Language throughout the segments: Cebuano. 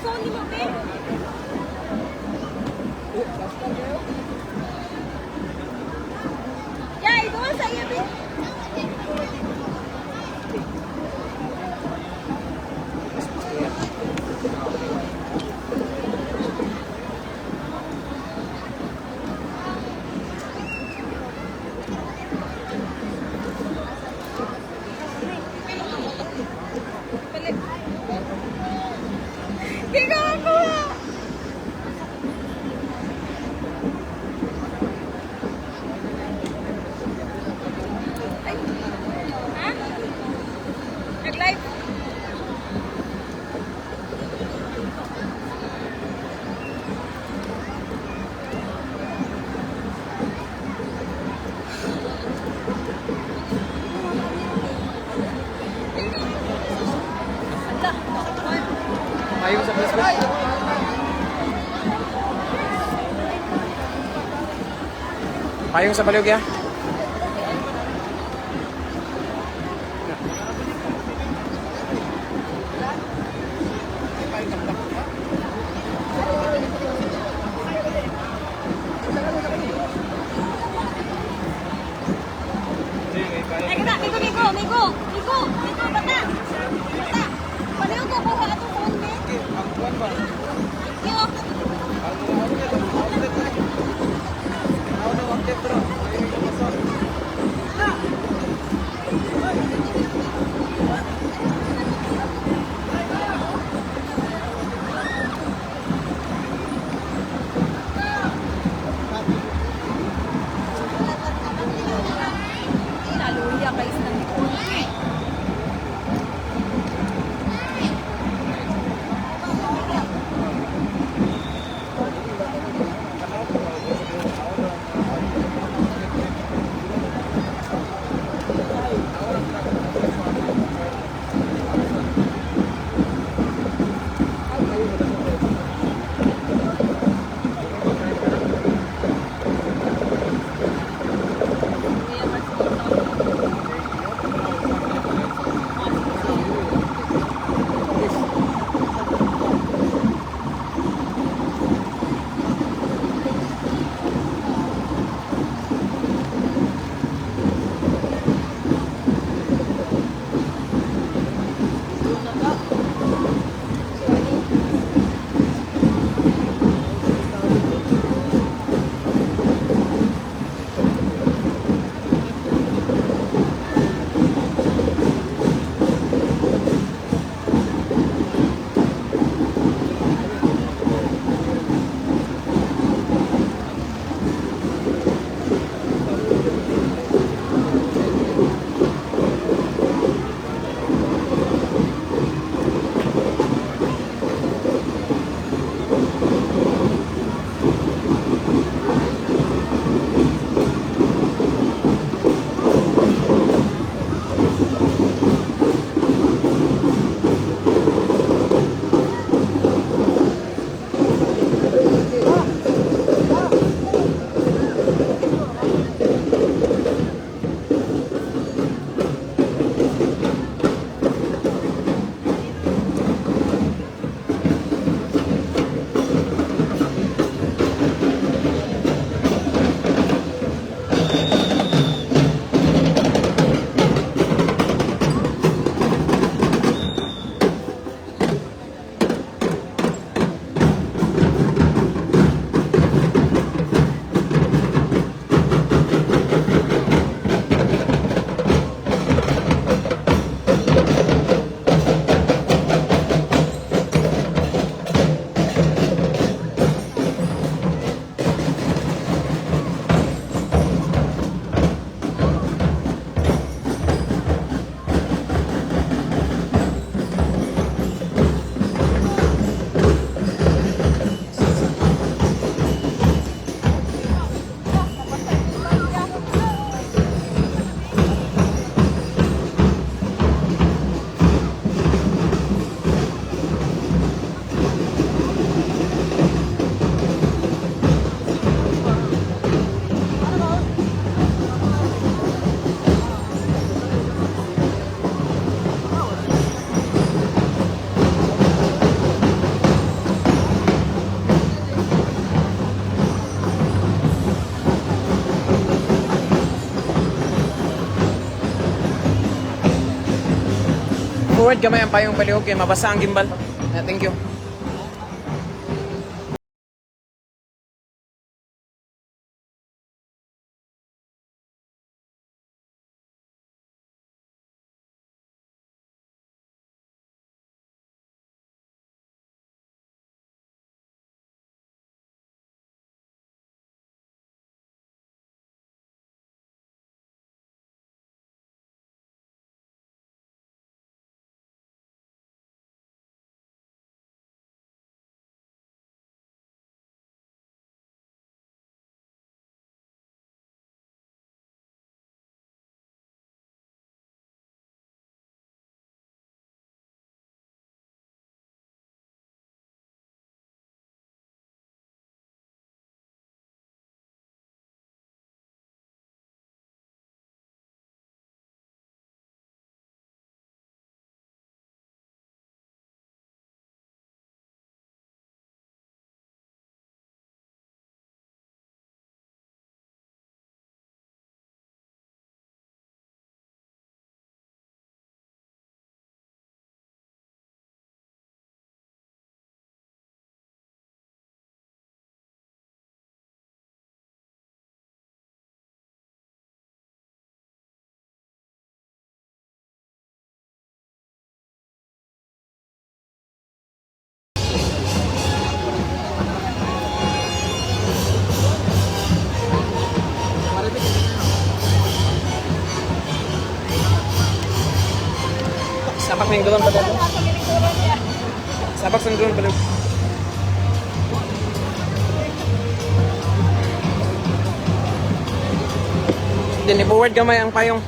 Phone nimo, be. Ya, ikaw sa iya, be. Palit. Hindi ko makuha. Ay. Ha? Nag-live? Ala. Payong sa baliog. Payong sa baliog ya. Ay, kita, migo, migo, migo, migo, migo, bata. Bata. Palayo ko kuha atong phone, be. Thank you. I-forward gamay ang payong palihog kay mabasa ang gimbal. Ah, thank you. Sabak na yung drone palihog. Sabak sa drone palihog. Then i-forward gamay ang payong.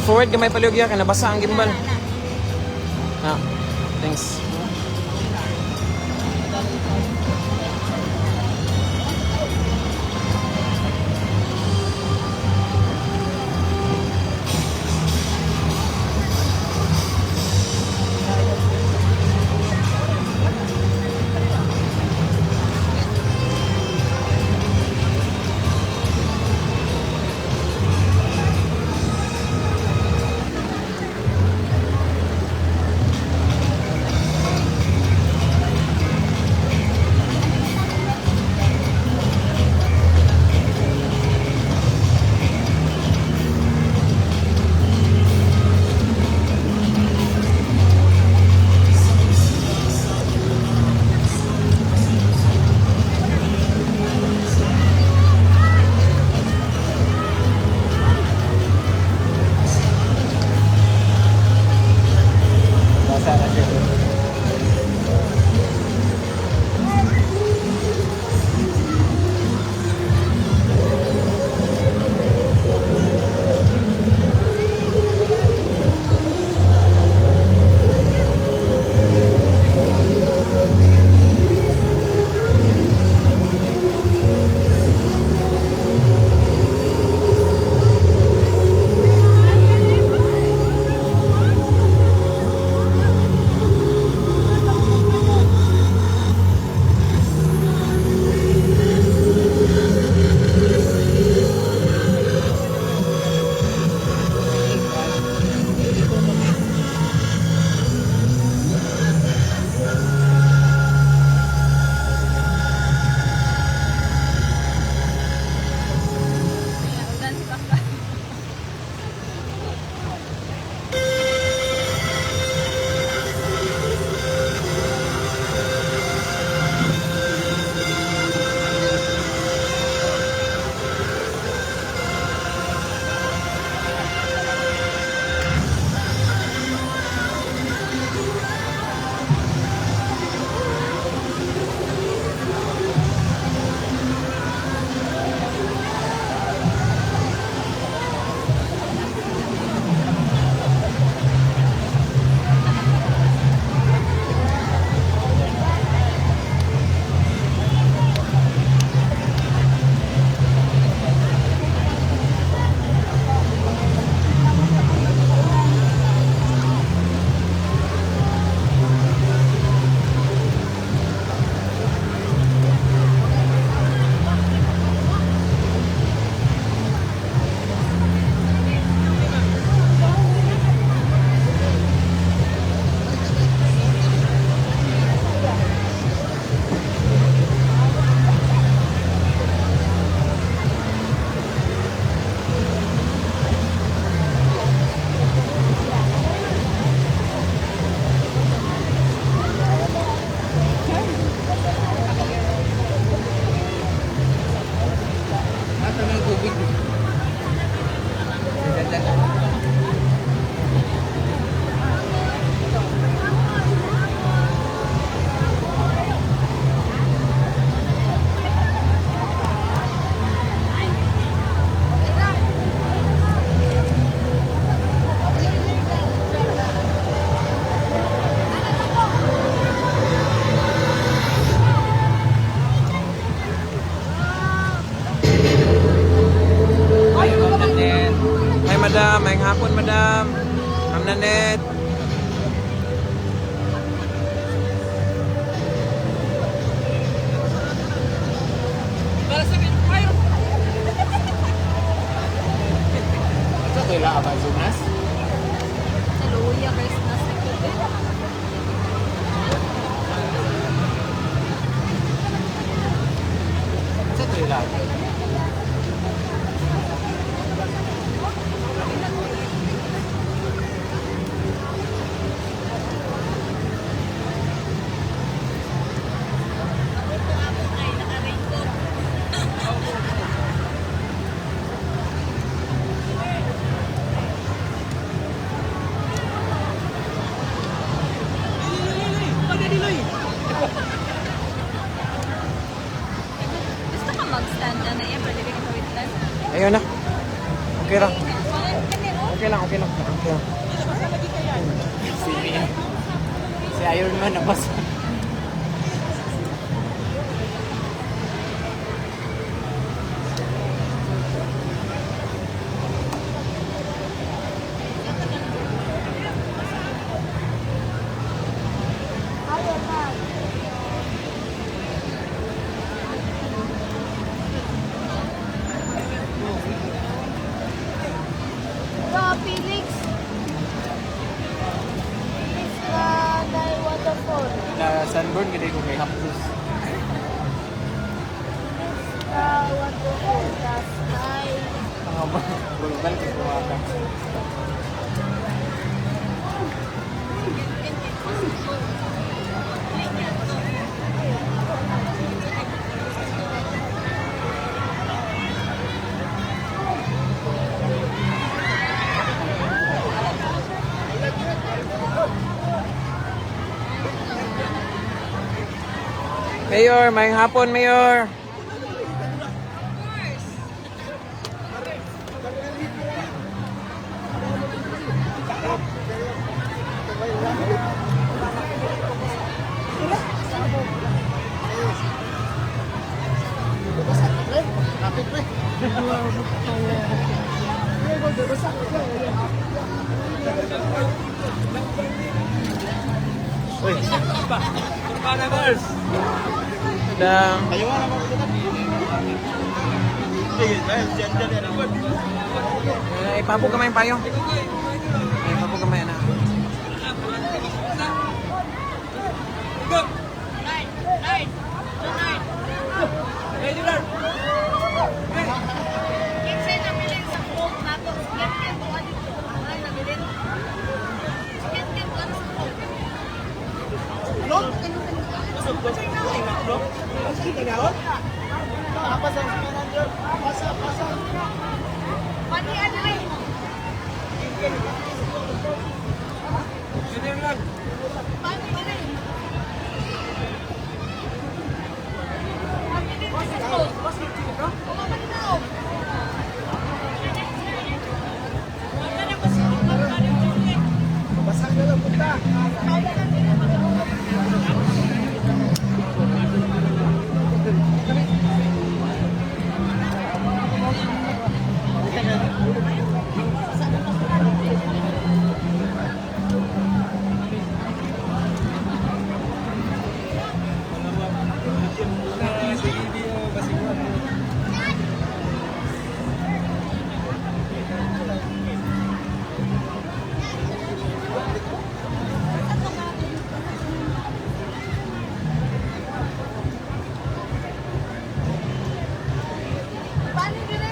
I-forward gamay palihog ya kay nabasa ang gimbal. Ah, thanks. Set. Ito ila Amazonas. Sa luya guys, nasa tubig. Sa ito ila. Ay, naka-raincoat. Gusto ka mag-stand na na yan, pwede ka wait lang. Ayun na. Okay lang. Okay lang, okay lang. Okay lang. Si Si Iron Man nabasa. Ba, Felix. Felix na dahil waterfall. Na sunburn gid ko kay hapdos. Felix na waterfall. Tas ay Mga ba? Bulbal kay kuwata. Mayor, may hapon, Mayor. Dang. Eh, ipapo gamay yung payo. Ay, ipapo gamay na. Kinsa nabilin sa quote nato? Ken buha dito. Ay, nabilin. Ken Ken buha sa quote. Pani ano eh? Pani ano eh? Pani din sa quote. Kumapit na oh. Pani dire. Pani dire.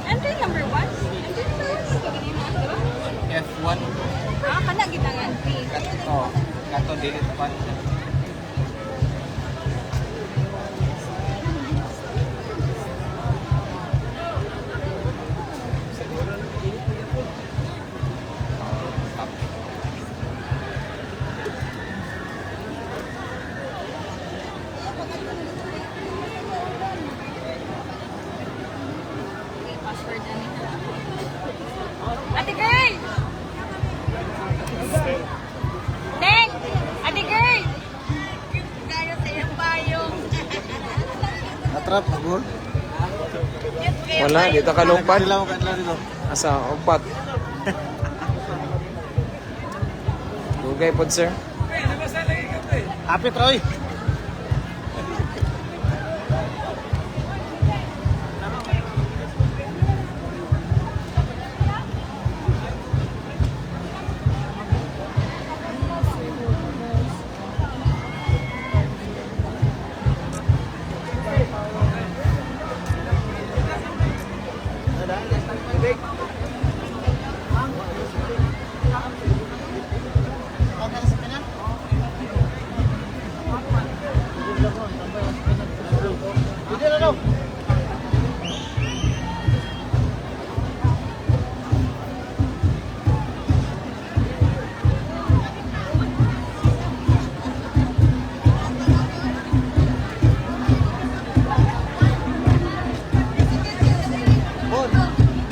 Entry number 1? Entry number 1 ito ganina, di ba? F1. Ah, kana gid ang entry. Oh, kato dili pa. Okay, password ani. Ate girl! Trap, magul. Wala, dito kalupad. Sila mo kanila dito. Asa, upat. Dugay pod, sir. Hapit, Roy.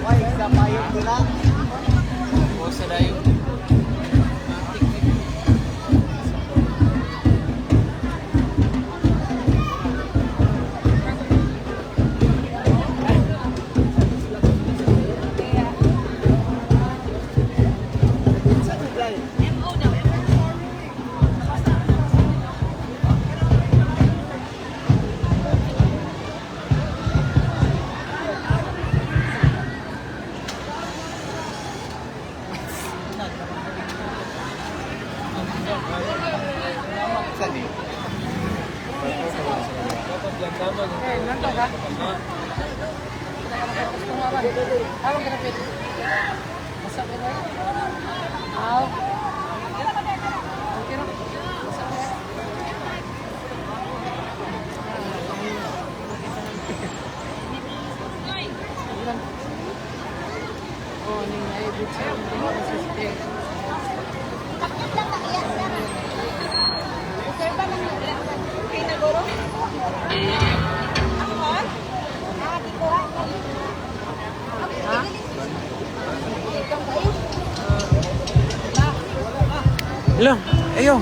Why, sa payong nila? O sa dayo. MO daw. Sa di. Takot lang na iya siya. Reserva lang na iya. Okay na guro? Ako ha? Ah, di ko ha. Ha? Hello, ayo.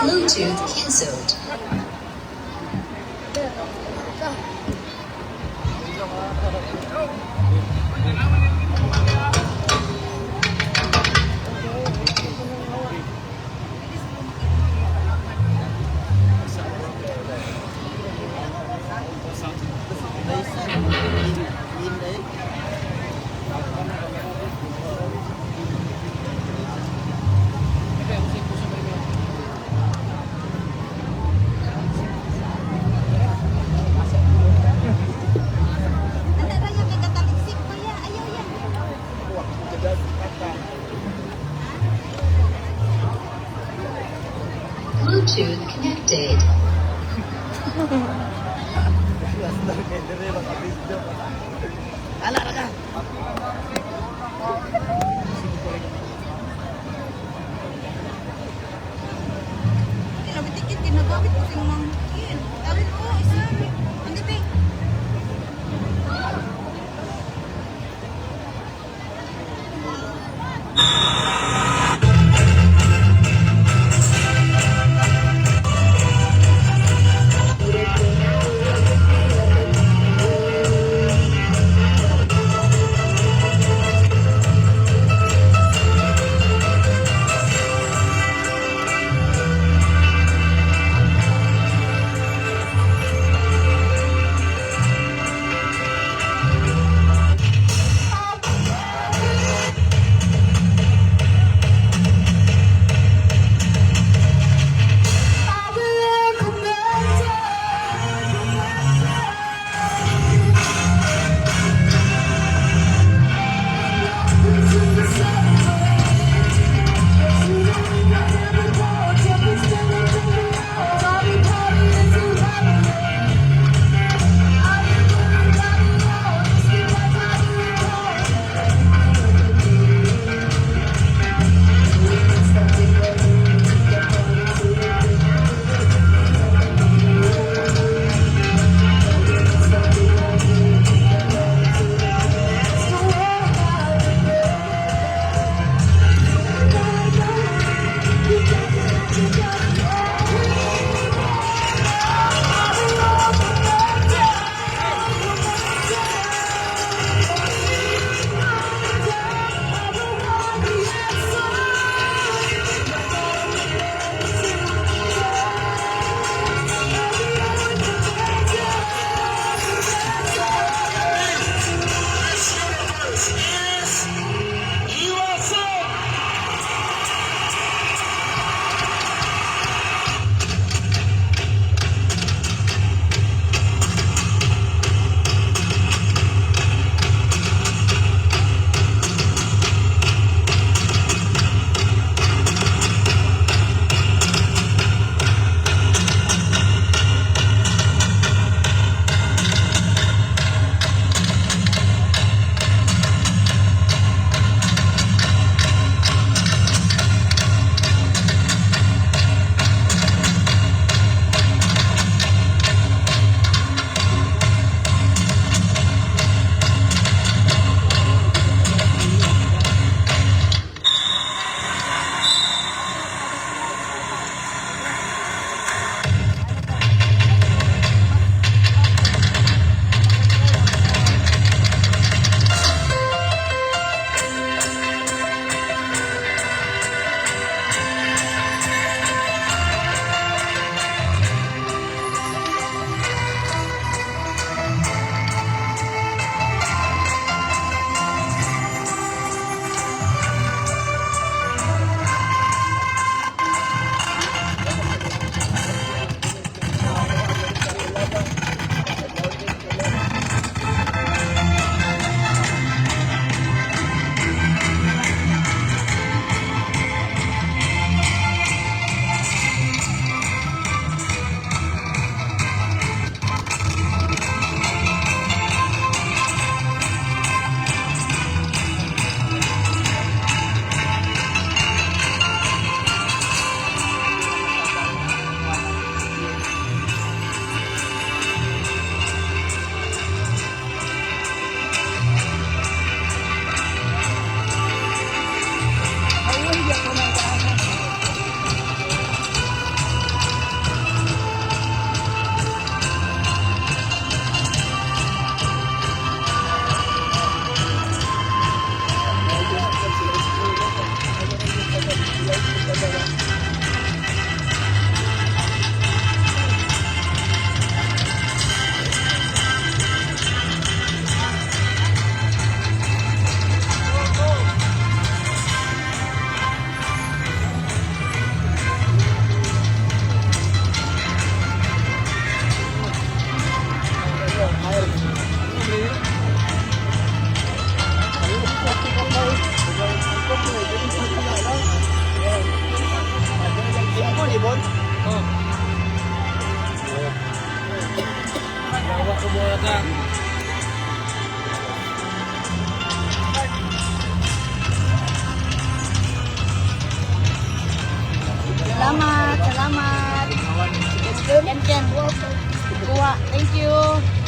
Bluetooth cancelled. Ano ra yung nagkataliksik ko ya? Ayaw yan. Bluetooth connected. Kinabitikin, kinagawit ko sing mangkin. Tawin ko, isa. Hindi, be. Ken Ken. Kuha. Thank you.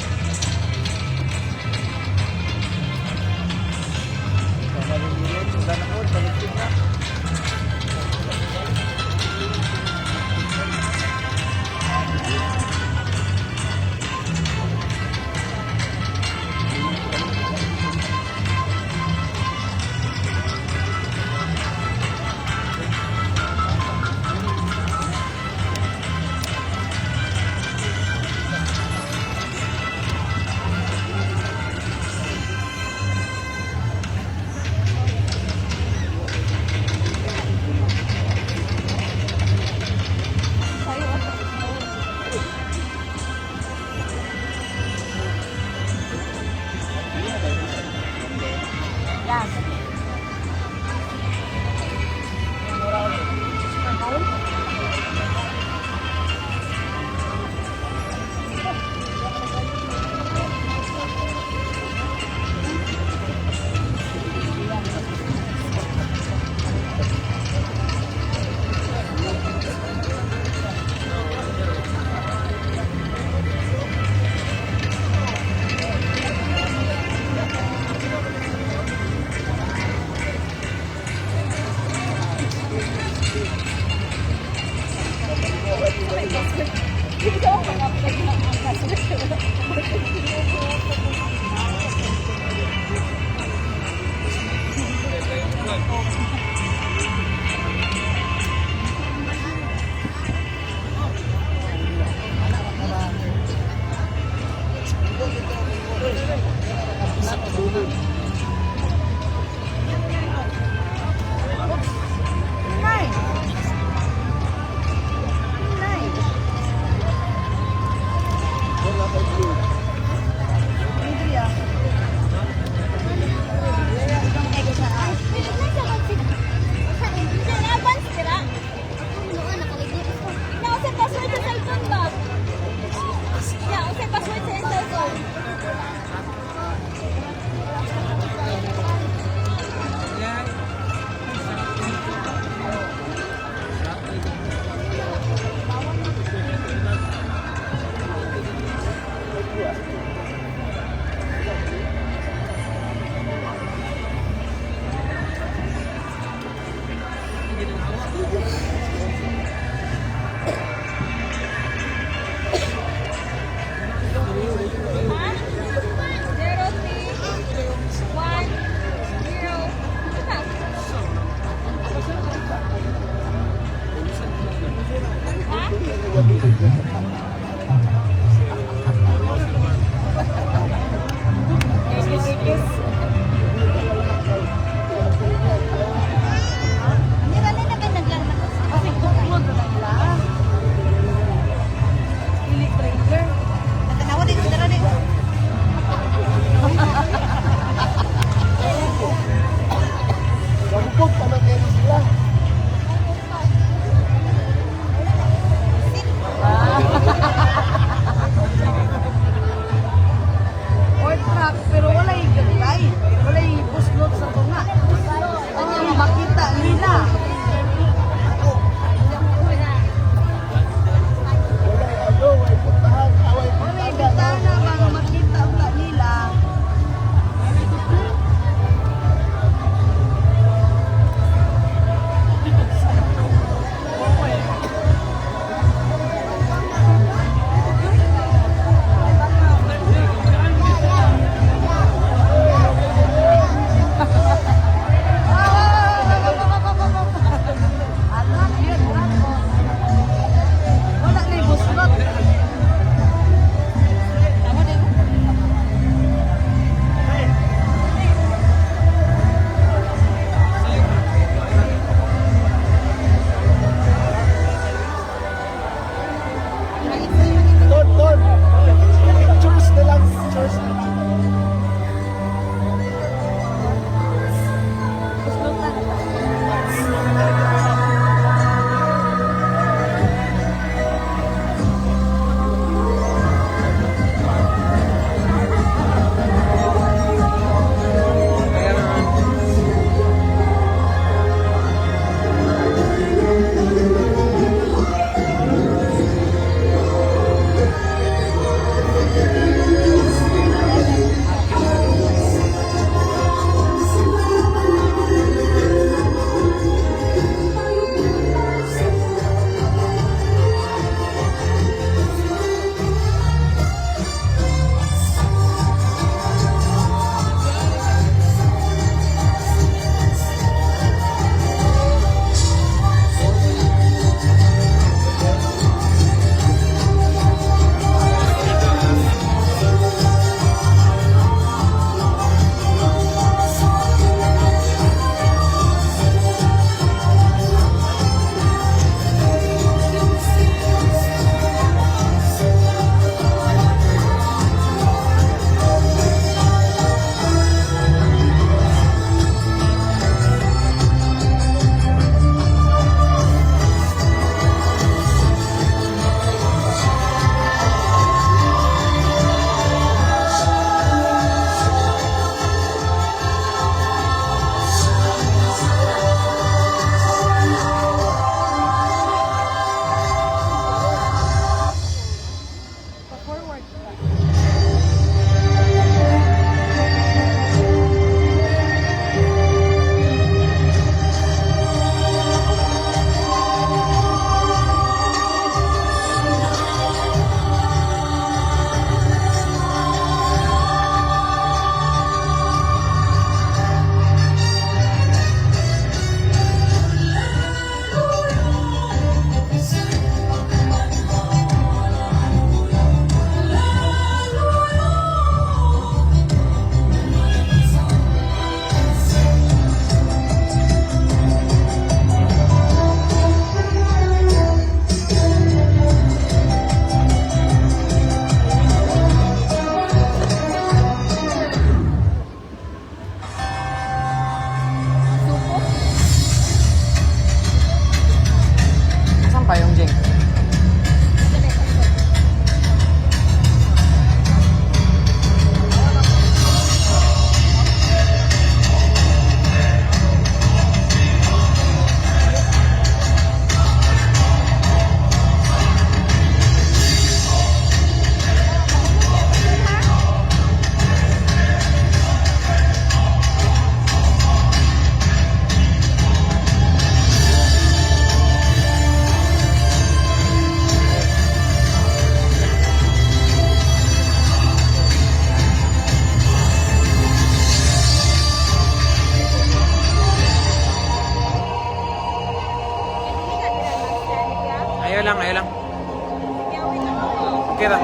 lang, ayaw lang. Sige, wait lang ako. Okay ra.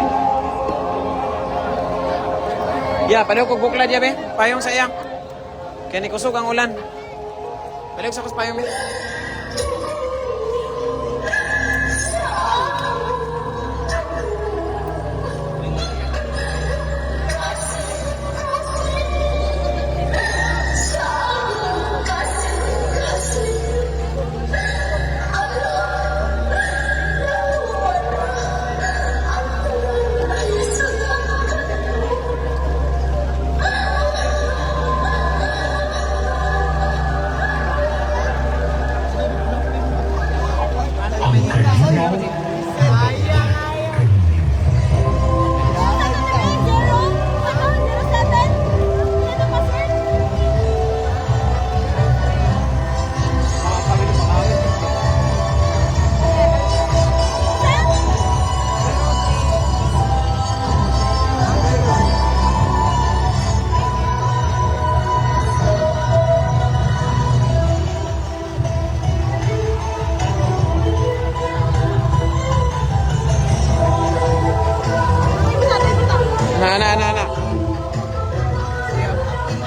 Ya, palihog kog buklad ya be. Payong sa iya. Kaya ni kusog ang ulan. Palihog sa kos payong be. Ano na rin? Zero? Ano? 07? Ano pa, sir? Ay, buta, ay, buta. Na na na na.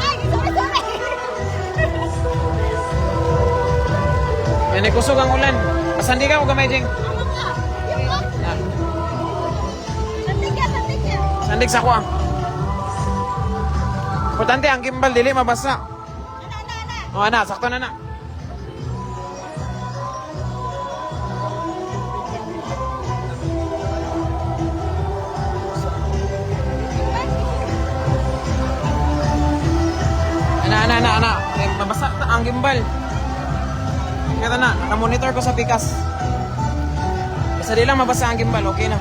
Ay, sorry, sorry. Kaya ni kusog ang ulan. Asandi ka ko gamay jing. Ano ka? Yung ka? Na. Sandig ka, sandig ka. Sandig sa ko ah. Importante ang gimbal dili mabasa. Ana, ana, ana. O ana, sakto na na. Ana, ana, ana, ana. Eh, mabasa na ang gimbal. Kaya na, nakamonitor ko sa pikas. Basta di lang mabasa ang gimbal, okay na.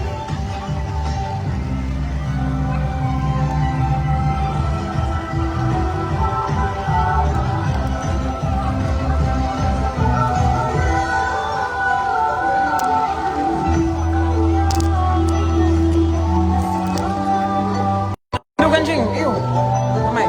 Ano ganjing? Iyo. Kamay.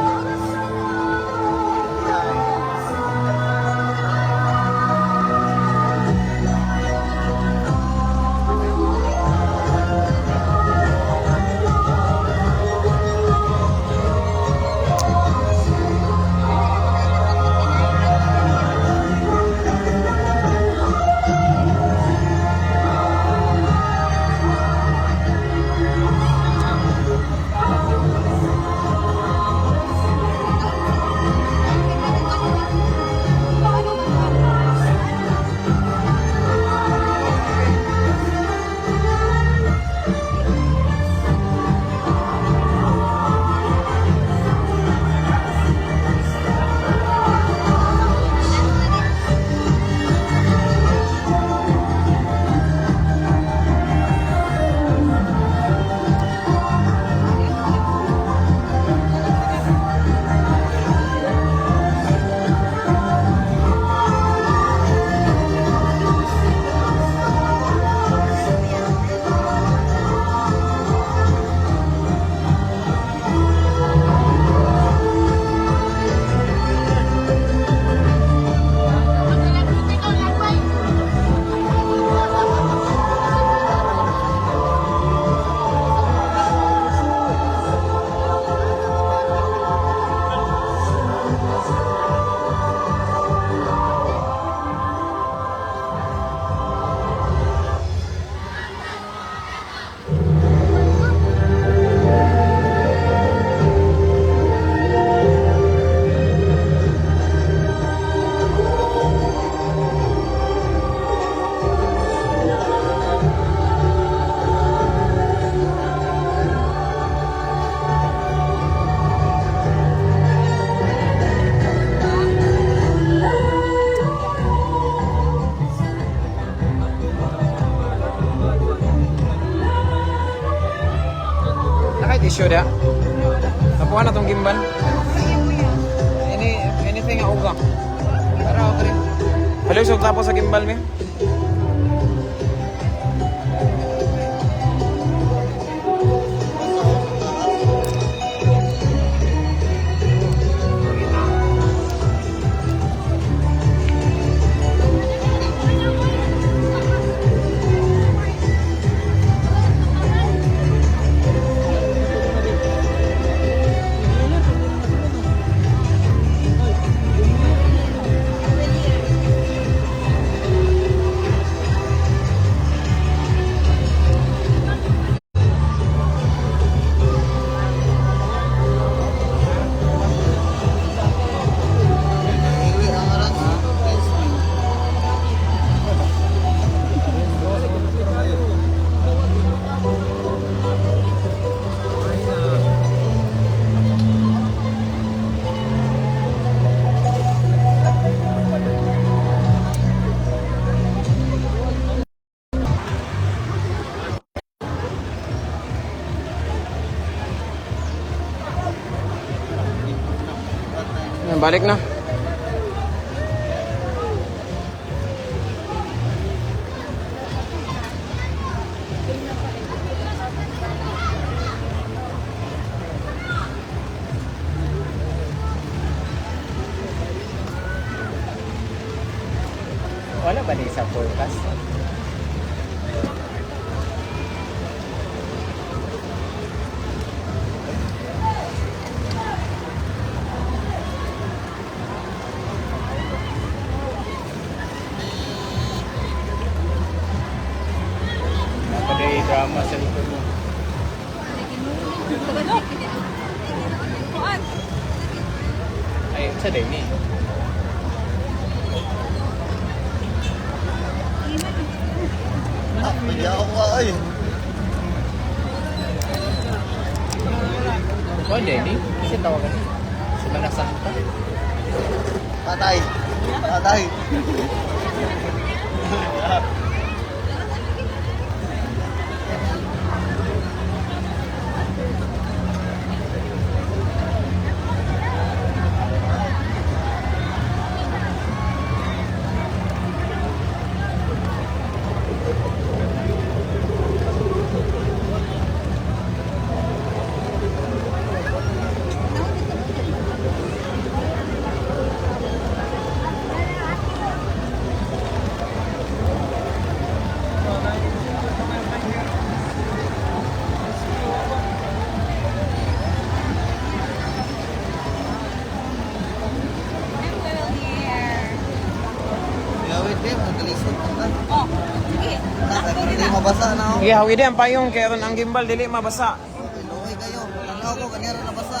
Nakay tissue da. Tapuan na tong gimbal. Anything nga uga. Para ako rin. Palihog sa tapos sa gimbal mi. Balik na. Wala ba ni sa forecast? Napaday drama sa likod mo. Kuan. Ay, sa day ni. Ah, nagyaw ka ay. Kuan day ni. Kasi tawagan ni. Semana Santa. Patay. Patay. I'm well here. Gawin din, magkalisod ka. Oh, sige. Sakto Hindi din na. mabasa na ako. Sige, hawi din ang payong kay aron ang gimbal dili mabasa. Luwi kayo. Tanaw ko, kanira nabasa.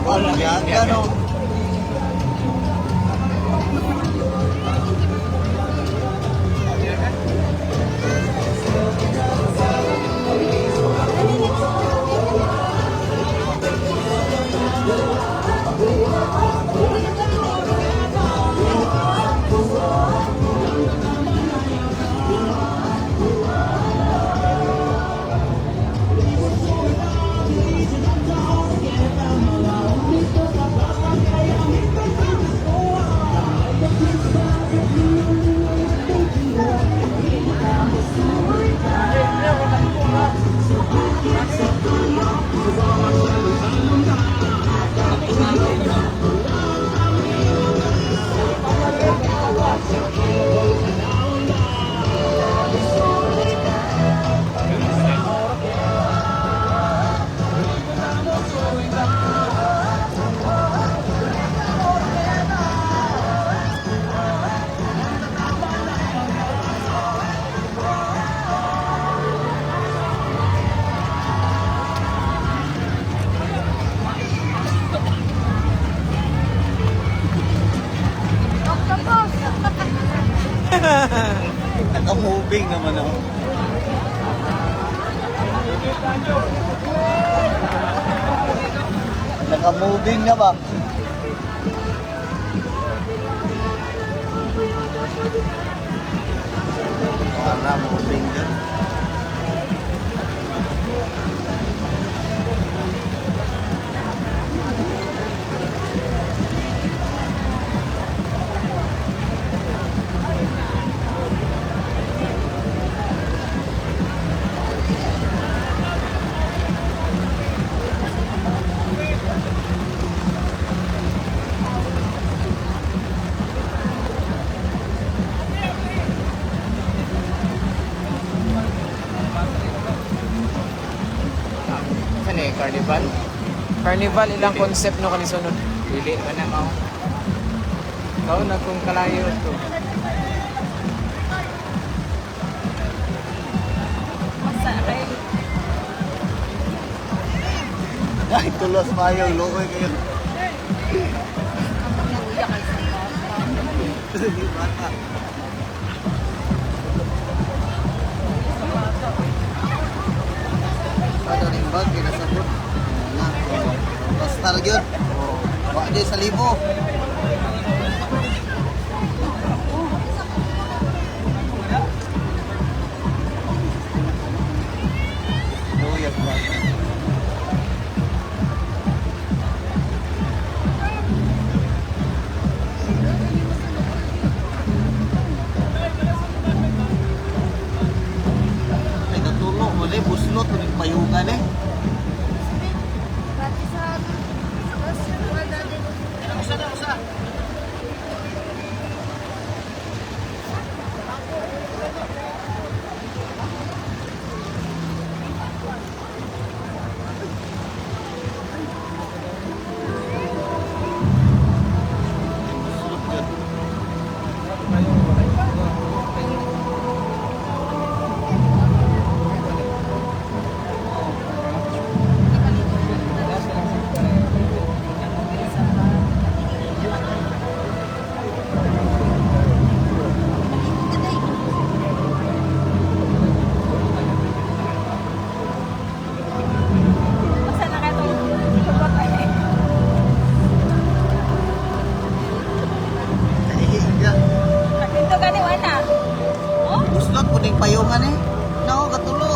Wala, yan, gano. Octopus! Naka-moving naman ako. Naka-moving na ba? Wala, moving din. Sa ni carnival? Carnival ilang concept no kani sunod. Dili man na mao. Ikaw na kung kalayo to. Basta kay Ay, tulos mayo, lukoy kayo. Kuya kay sa Bata. Ano rin bag, kinasabot. Na, basta ra gyud. Wa di sa libo. Yes, ba. Ay, natulo mo eh. Buslot mo yung payungan eh. Pati sa sa dati. Usa na, usa. Buslot yun. Basta na kayo itong Higa. Nagpinto gani wala. Oh, Buslot mo yung payungan eh. Nako, katulo.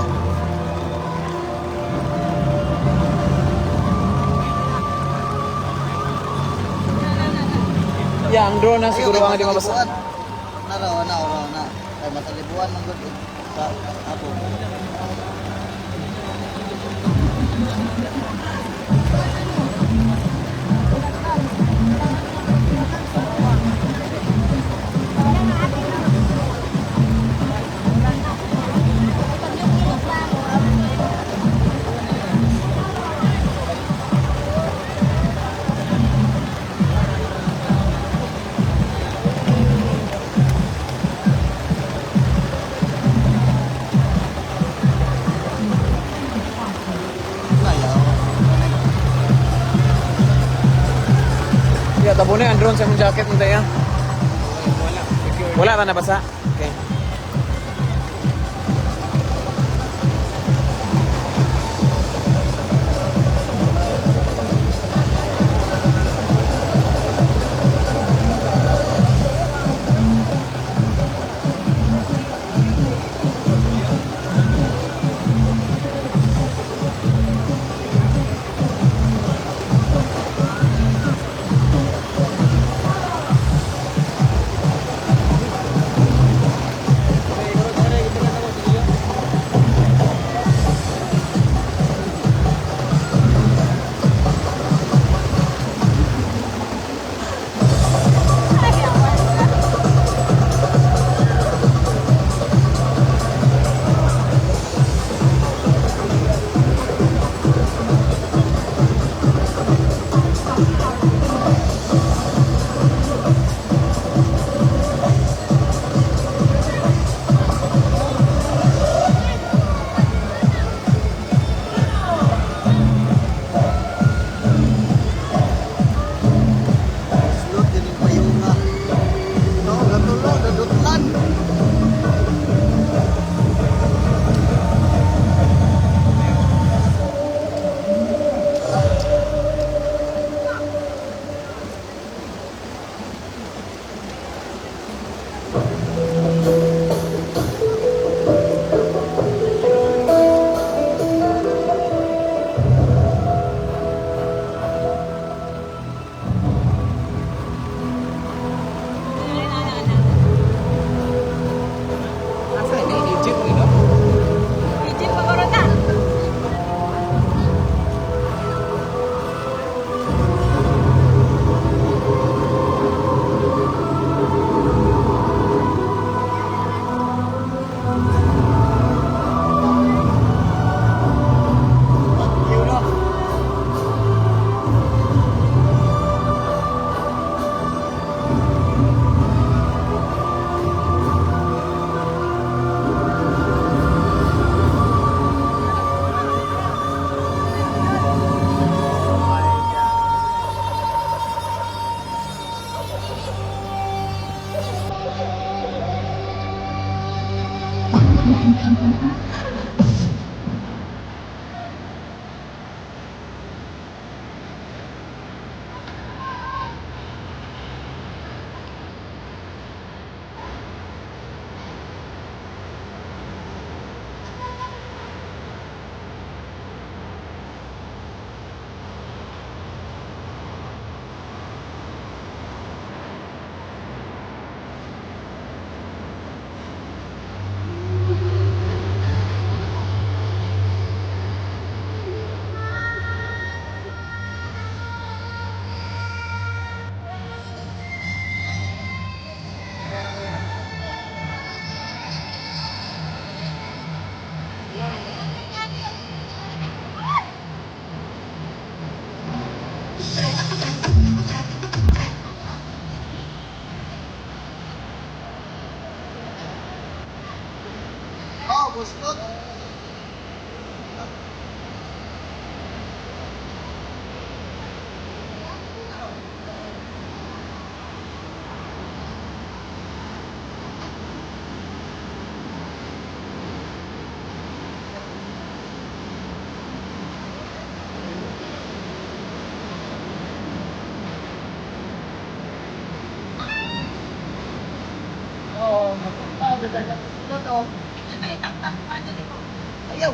Yeah, ang drone na siguro Ayaw, ang kay di mabasa. masalibuan. Naraw, na, na, na. Kay masalibuan man gud eh. Sa apo. Ayaw. Yeah, tabo na ang drone sa imong jacket mo tayo. Wala. Secure. Wala ra nabasa. Okay. Oh, gusto. Oh, to. Ayaw.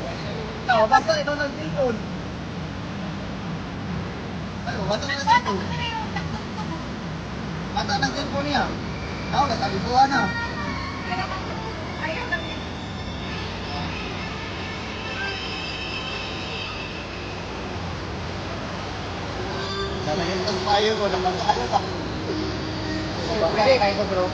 Oh, basta ito ng cellphone. Ayaw, basta ng cellphone. Basta ng cellphone niya. Ako, natabi ko na. Ang payo ko naman. Ano ba? Pwede kayo ko bro.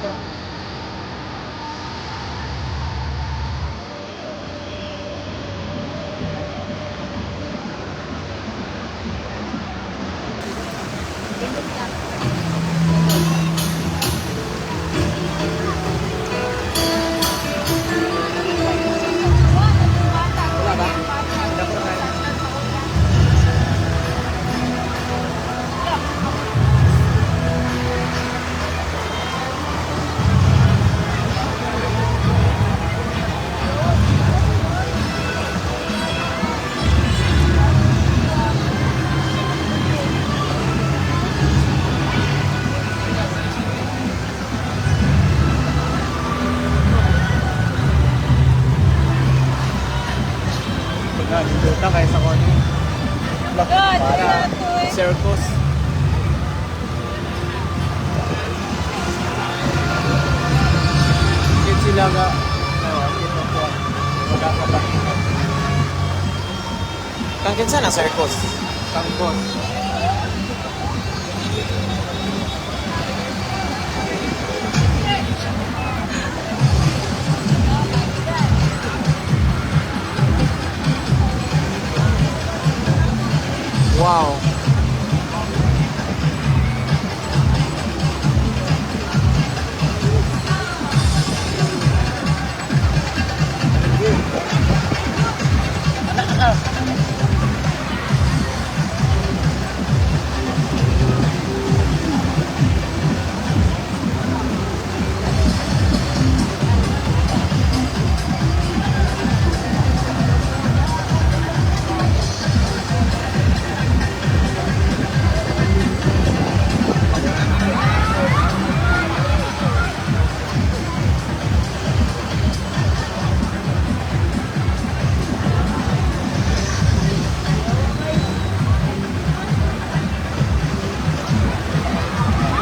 Wala ba? Pagka dito kaya sa koni. God, Para circus. Cute sila nga. Oo, cute ako. Wala ka pa. Kang kinsa na circus? Kangkot. Wow.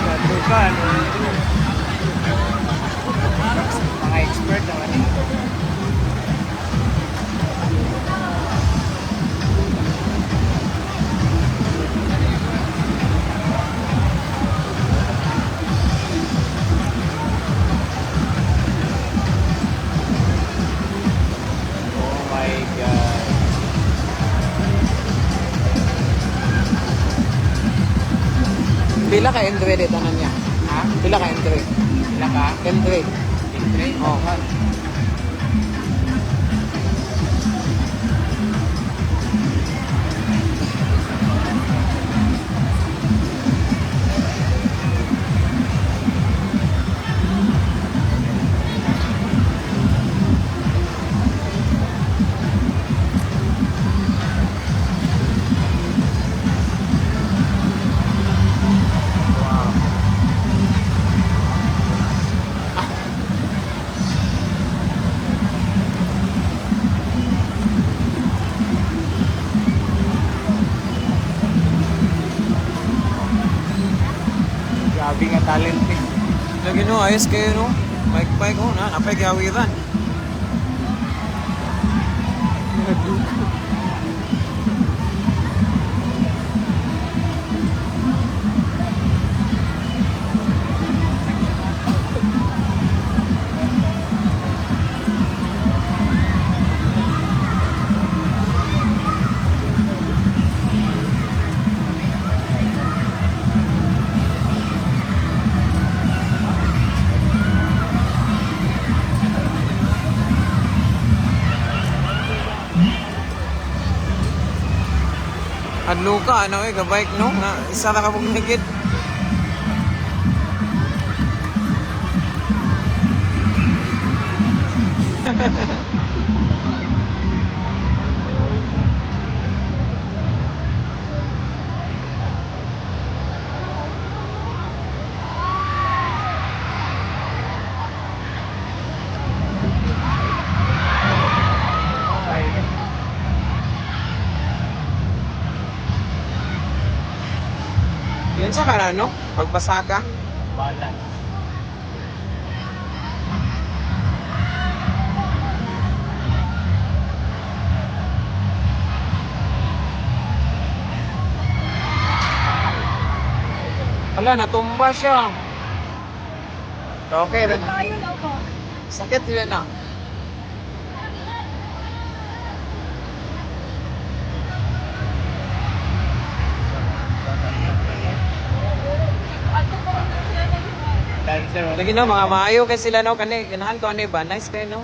Nagduka, ano? Mga expert naman eh. Oh my God. Pila ka entry dito na niya? Ha? Pila ka entry? Pila ka? Entry. Entry? Oh. Grabe nga talent eh. Lagi no, ayos kayo no. Bike bike oh, na napay gawiran. Adlo ka, ano eh, gabike no? Nga, isa ra ka pong higit. Yun sa kara, no? Pagbasa ka. Bala. Ala, natumba siya. Okay, Tayo lang ko. sakit yun ah. Dancer. Lagi no, mga maayo kay sila no, kani, ganahan ko ano ba, nice kayo no.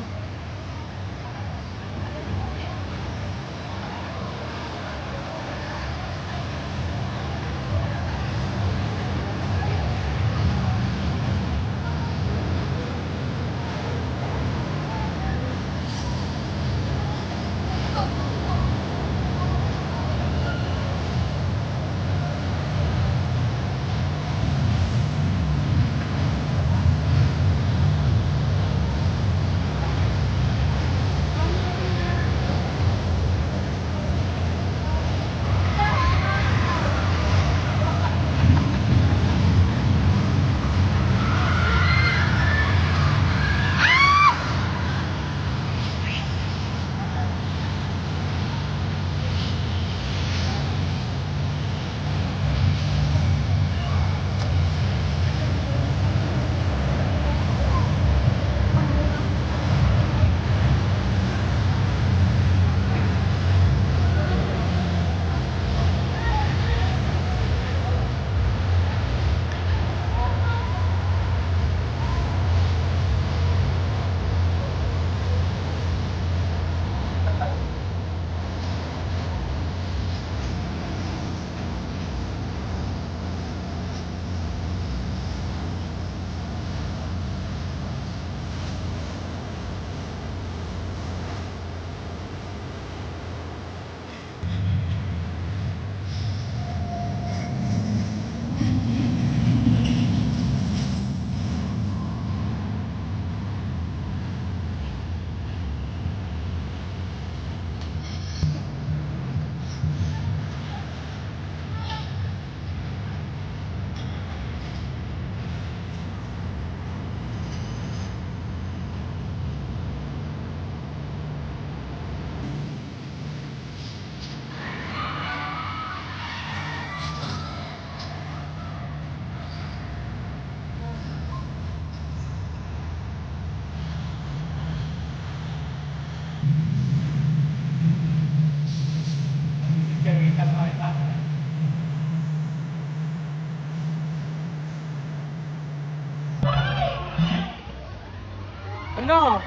Ano?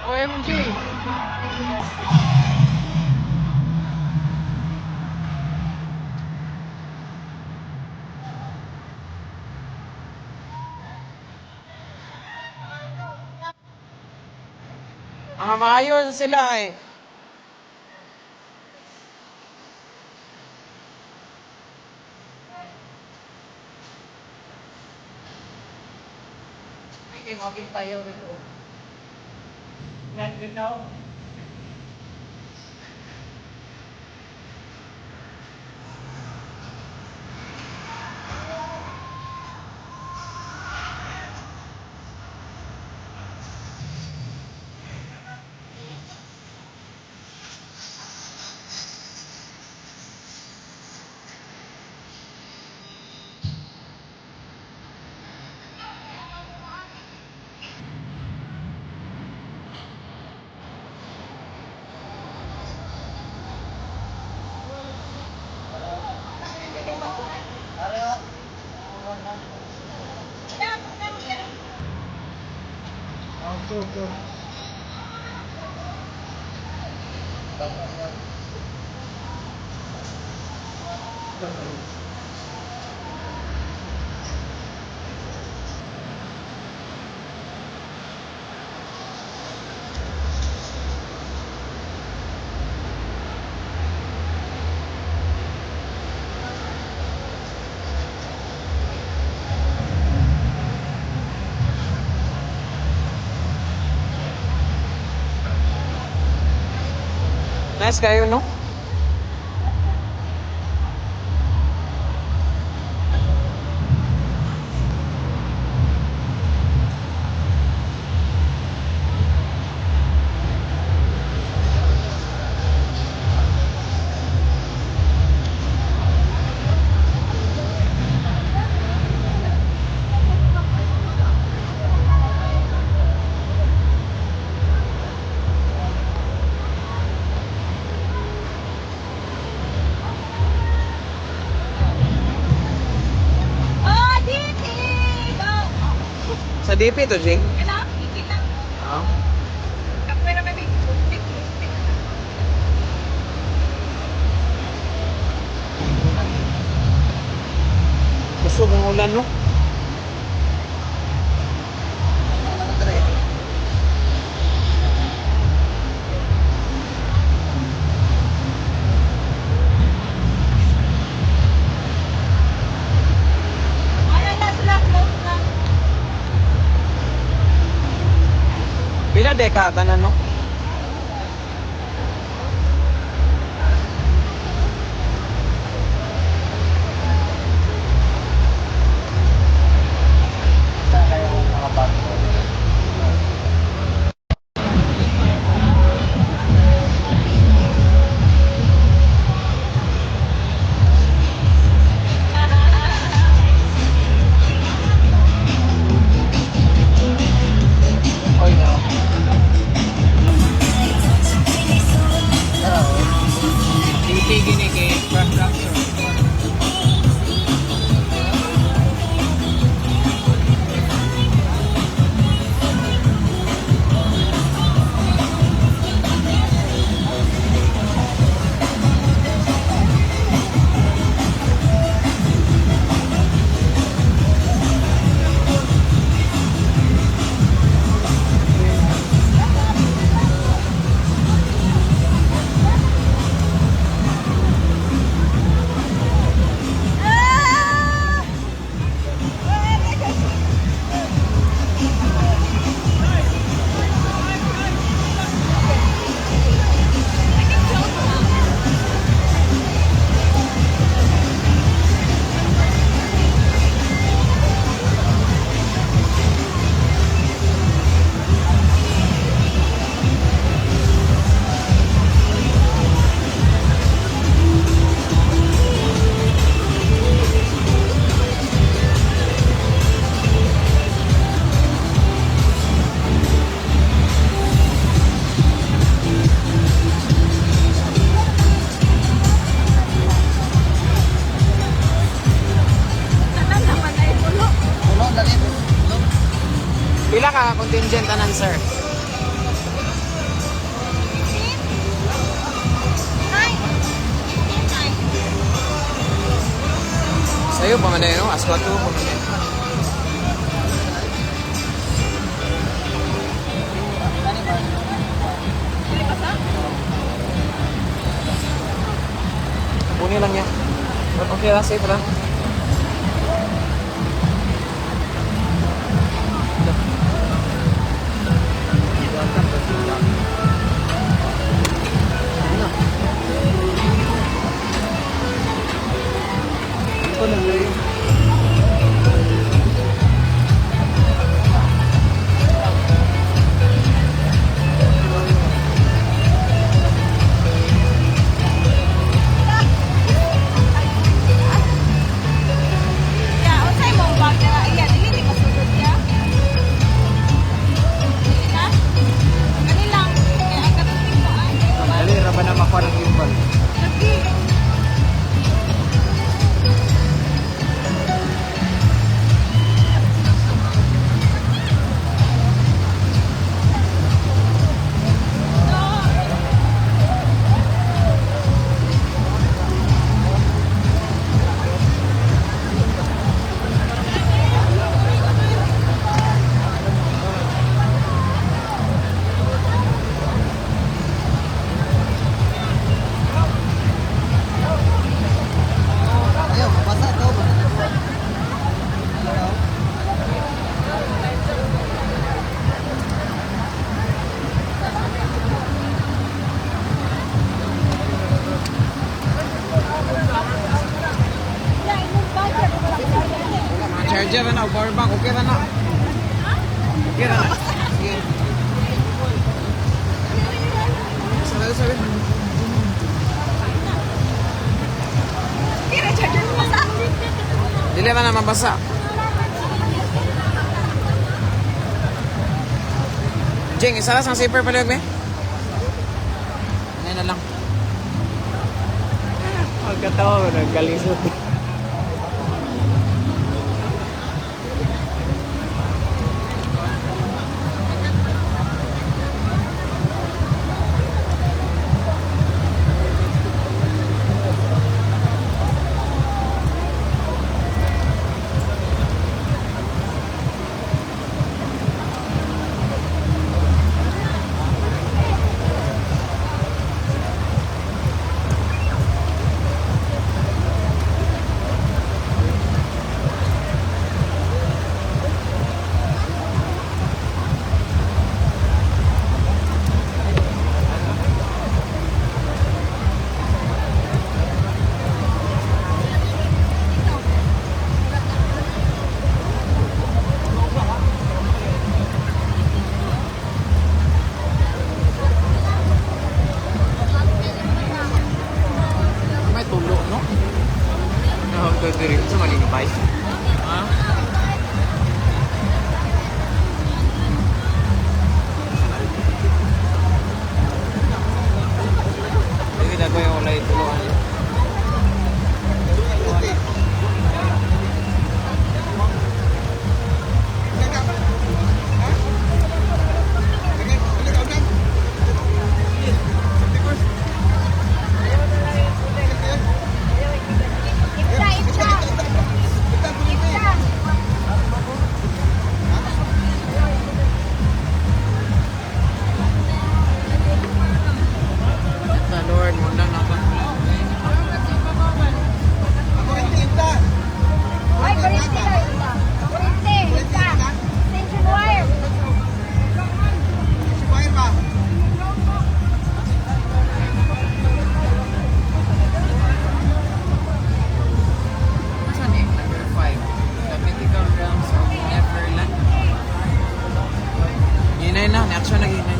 OMG! Ah, maayo sila eh. Ay, okay tayo rito. Nandun na ako. Okay. Nice kayo, no? Oh, DP! Go! Sa DP to, Jing? Kailangan, lang. Oo. Kapoy na, baby. Kusog ang ulan, no? Ano na sila, close na. Pila dekada na, no? Kaya mga bago. Oy, no. DP gini kay Crash Raptor. Ah! Tanan naman ay pulo. Puno na rin. Pila ka contingent tanan, sir? 15? 9. 15, 9. Sa'yo pa man na yun, no? As 4 pa man na yun. Dili ba sa? Buni lang niya. Okay lang, safe lang. Ito na rin. Ya, unsay mong bag na iya dili ni masugod ya. Dili na. Kani lang kay ang katong mo ay. Dali, ra ba na makuha ng gimbal? Lagi. Charger na, o power bank, okay ra na. Okay ra na. Sige. Sabi, sabi. Kira charger mo basa. Dili ra na mabasa. Jeng, isa lang sa zipper palihog me. Ngayon na lang. Pagkatawa ko, nagkalisod. May tulo, no? Nahog to diri sa malinubay. Ha? Hindi na ko yung ulay tuloan. Ipta, ipta. Ipta. The Lord, muna na ako. Ay, kuryente daw ipta. Kuryente, ipta. Extension wire. Saan eh? Number 5. The Mythical Realms of Neverland. Hinay na. Action na hinay.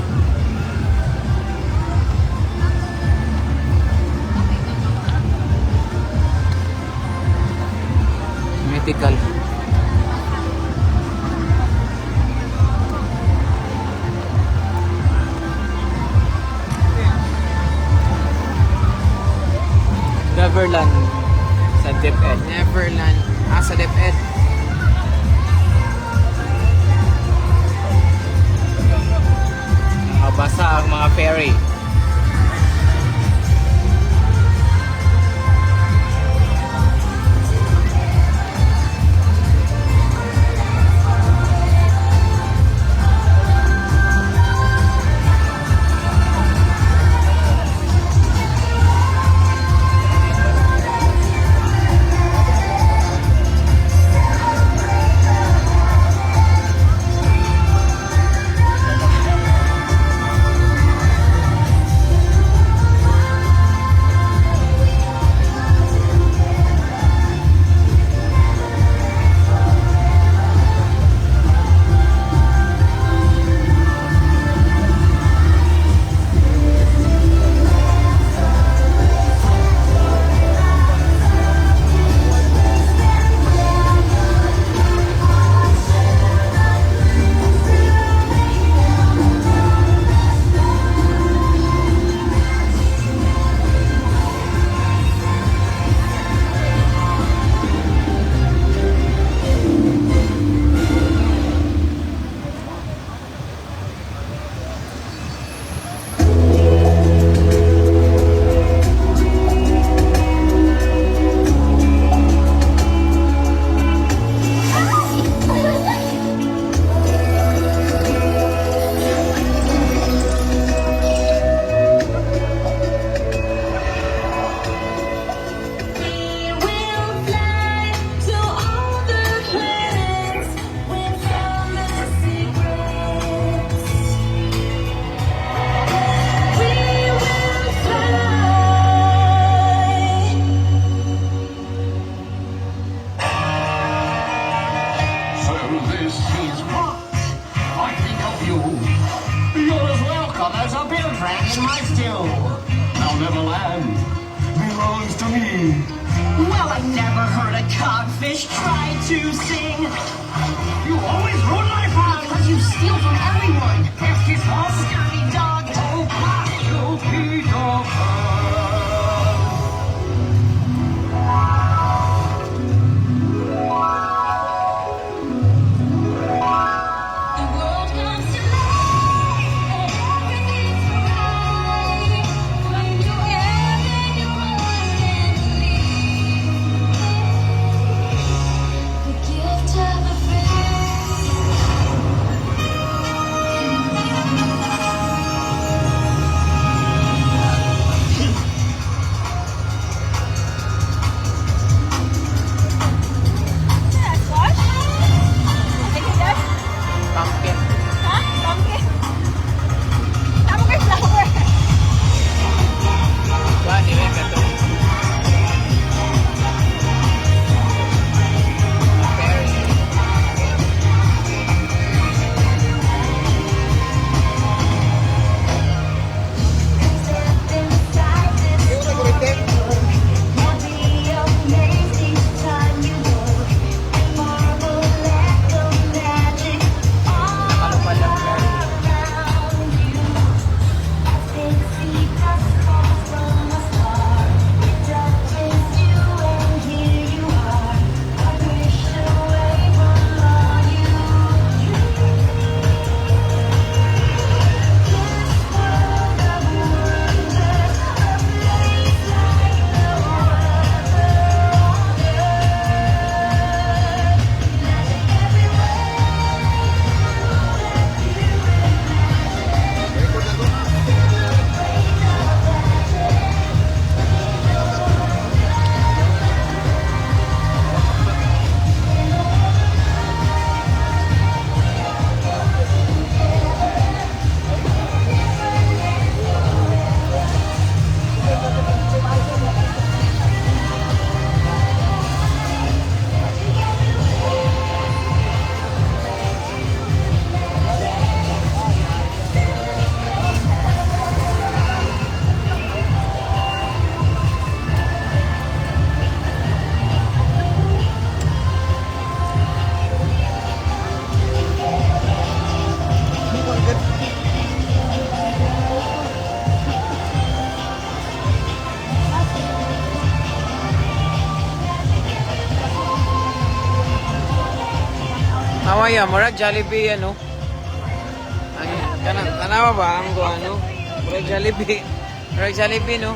Mythical. Neverland sa DepEd. Neverland. Ah, sa DepEd. Nakabasa ang mga ferry. The land belongs to me. Well, I never heard a codfish try to sing. You always ruin my fun. Because you steal from everyone. Pesky son. Scurvy dog. Oh, blast you, Peter Pan. The world comes to life and everything's right when you have your heart and believe. The gift of a friend. Squash? Pumpkin. Ha? Pumpkin? Tama kay flower. Ba, di rin kato. Berry. Ano pala berry? Awaya, murag Jollibee ano. Ang kanang tanawa ba ang go ano? Murag Jollibee. Murag Jollibee, no.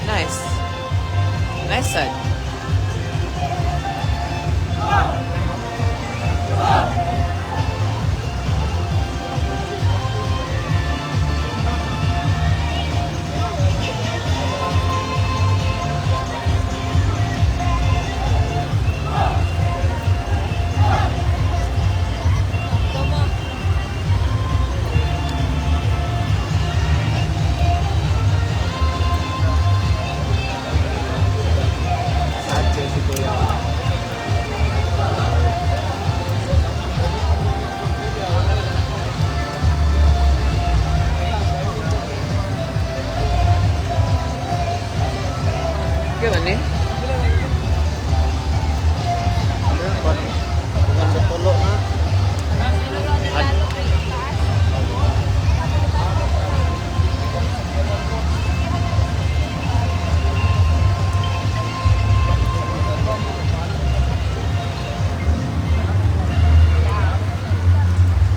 Nice. Nice sad. Sad kayo si Kuya. Kaya ni? Sa tulo na.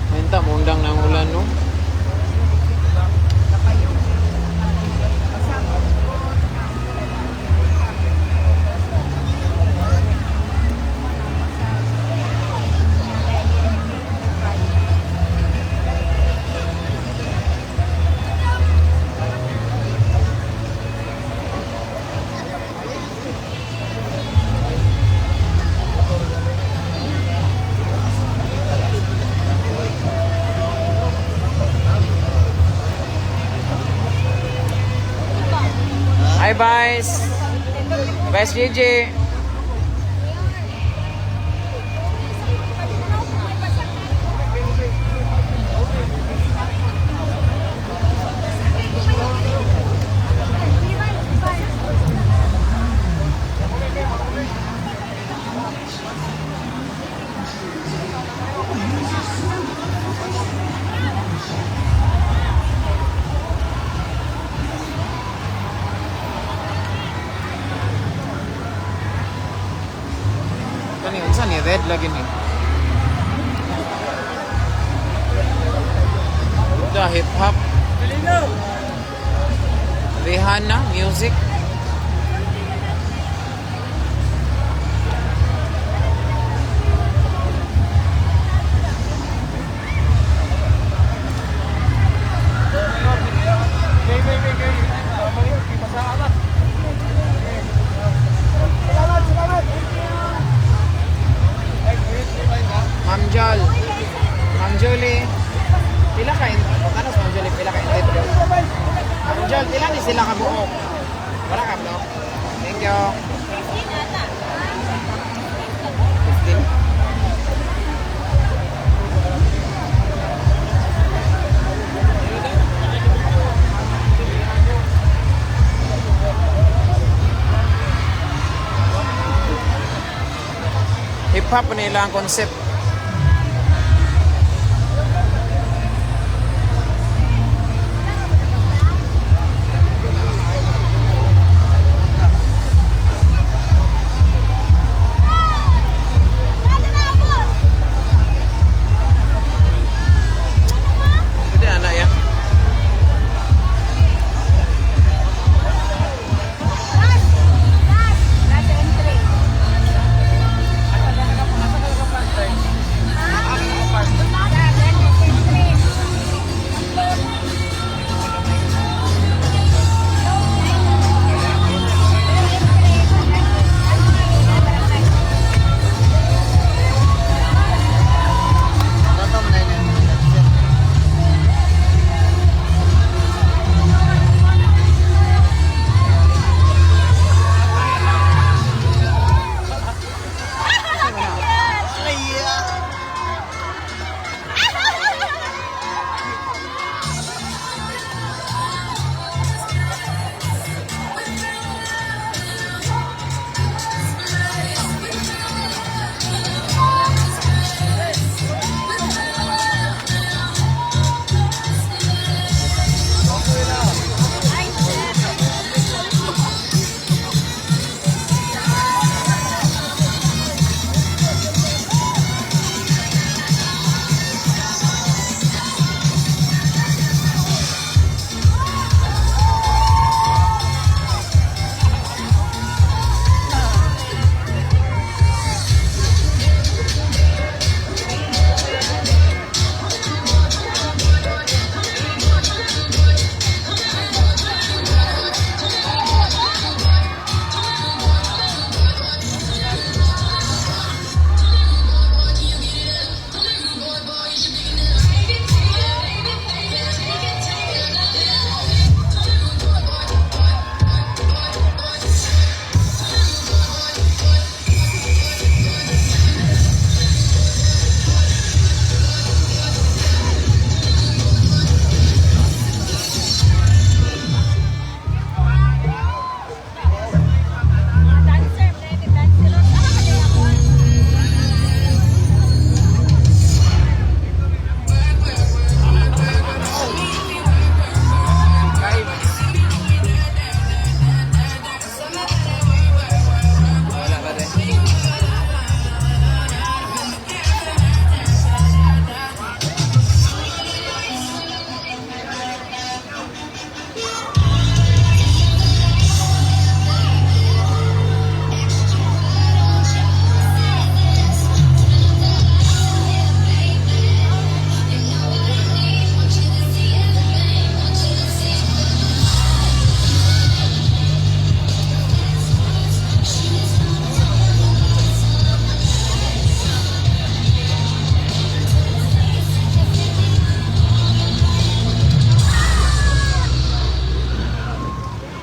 Menta, mundang ng ulan, no? Hi, Vice! Vice JJ! Unsa ni red lagi ni? The hip hop. Rihanna music. Ma'am Jol. Ma'am Julie. Pila ka in ano sa Ma'am Julie pila ka in Ma'am Jol, pila ni sila ka buok? Wala ka bro. Thank you. 15 ata. 15. Hip hop nila ang concept. Lalo na ako! Pwede ana ya. Last! Last! Last entry. Last entry. Tatom na yun yung headset. Dancer, pwede dancer. Ano ka niya ako? Wala ba rin?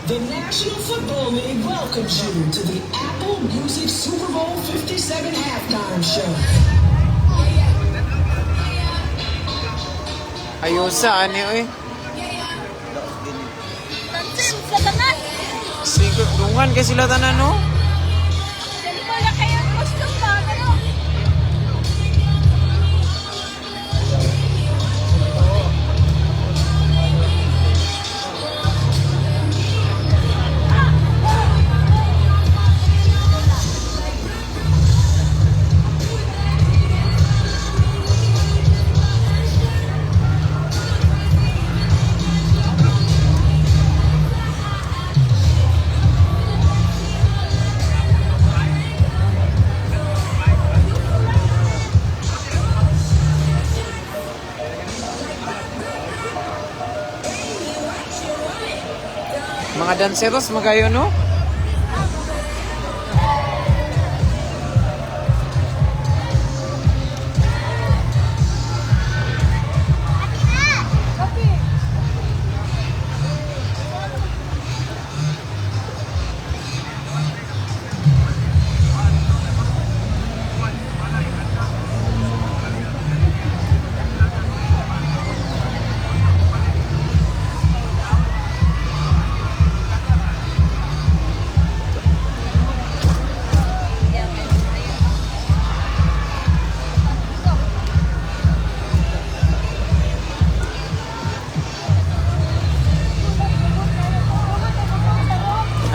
The National Football League welcomes you to the Apple Music Super Bowl 57 halftime show. Ayusa ani oy. Dancer, sa tanan. Sige, dungan kay sila tanan no. Dali ko lang kayo ang costume ba? Pero, Mga danseros magayo no?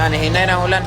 Ah, nahinay na ang ulan.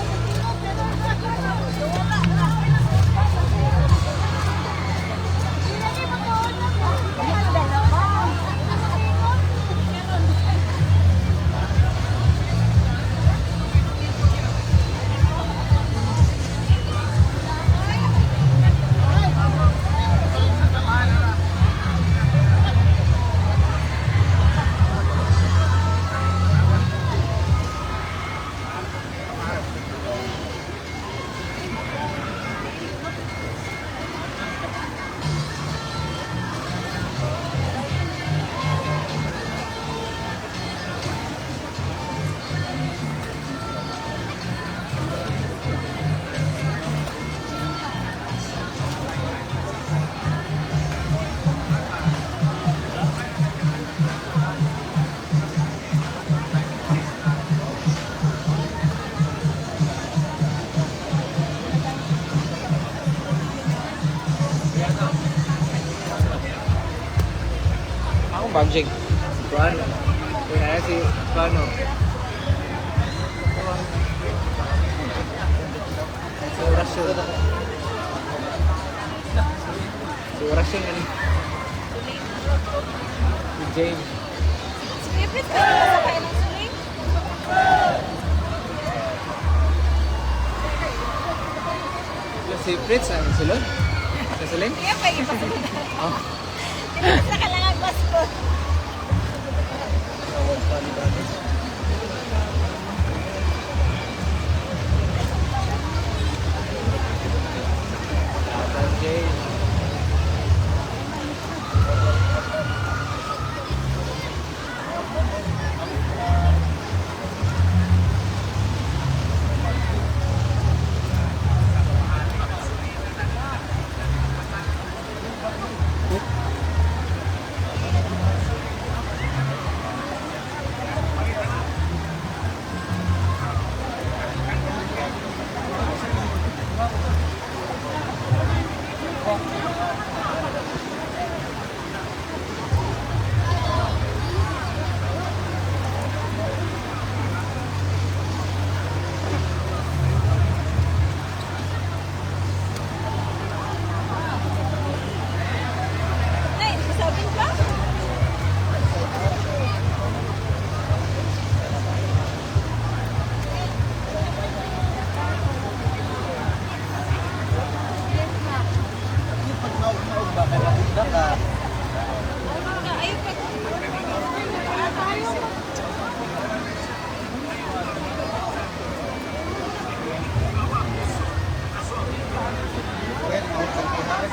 Ako bag, Jig. Kuan. Kaya si Kuano. Si Orasyon. Si Orasyon ano? Si James. Si Prit, pwede ba sa ng suling? Si Fritz, ang sulod? Sa sulod? Kaya pa ipasunod. Oh. Hindi na sila kailangan passport. Laban James. Nay, sabin ka? Yung pag maog-maog ba, kaya maugda ka. Ay, pag... Well, maog kang pihas.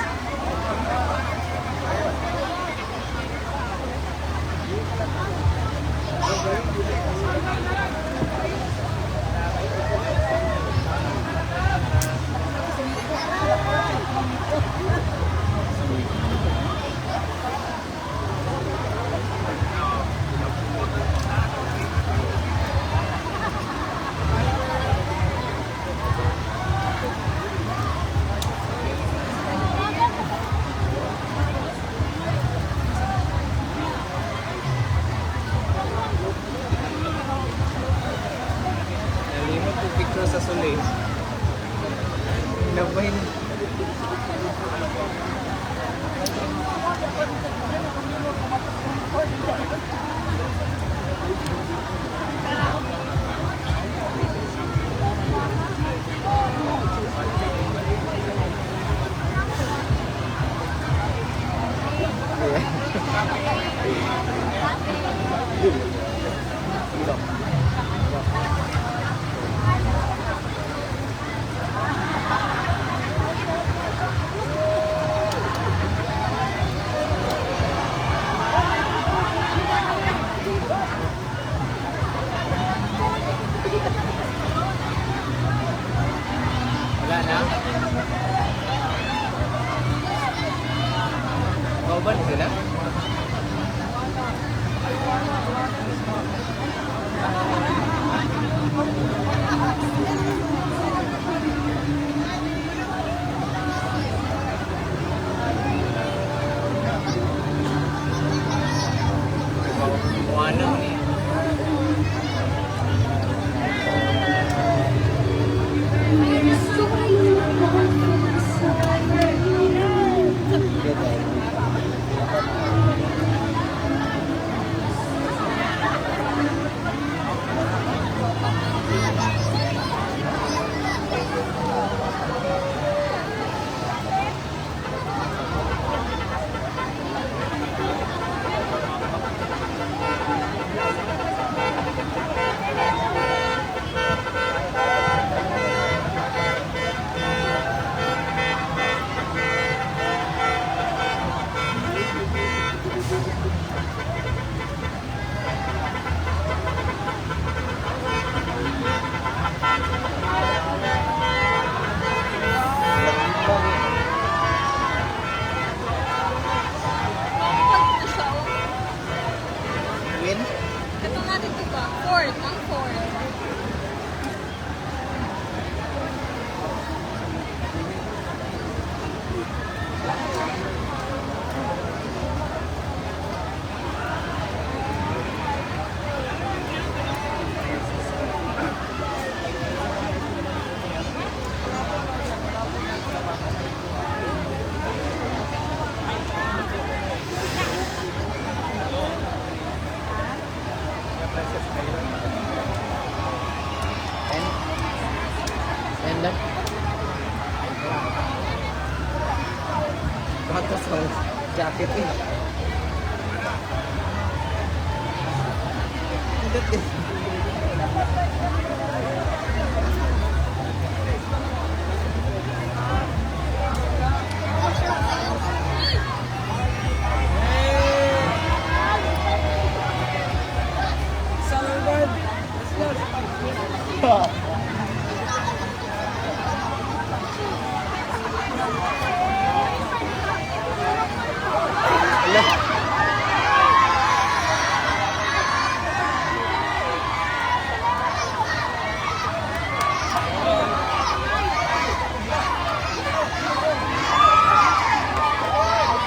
Nalimot ko picture sa sulod. Nabay na. Fourth, ang fourth. And lang. Batas sa jacket eh. Indot eh.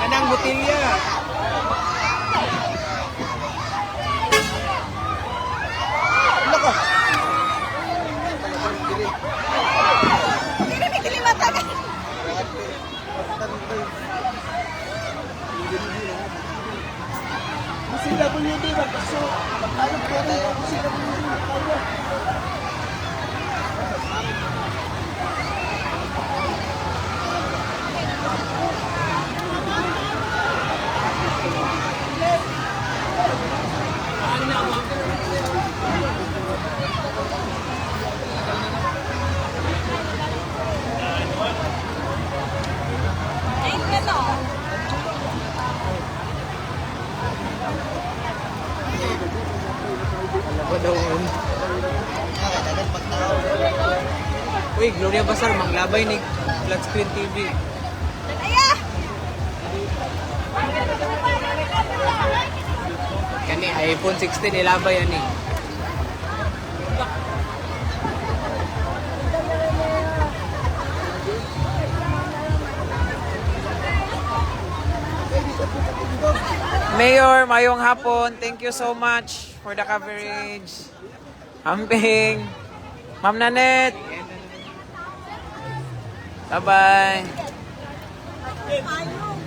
Kanang botilya. Dili, may dili mata. CWD ba? Kaso, pagkalog ko rin. CWD, magkalog. Ay, gano. Alam ko daw yun. Uy, Gloria Basar, manglabay ni flat screen TV. Aya! Kani, iPhone 16, ilabay ani. Mayor, mayong hapon. Thank you so much for the coverage. Amping. Ma'am Nanette. Bye-bye. Ayong.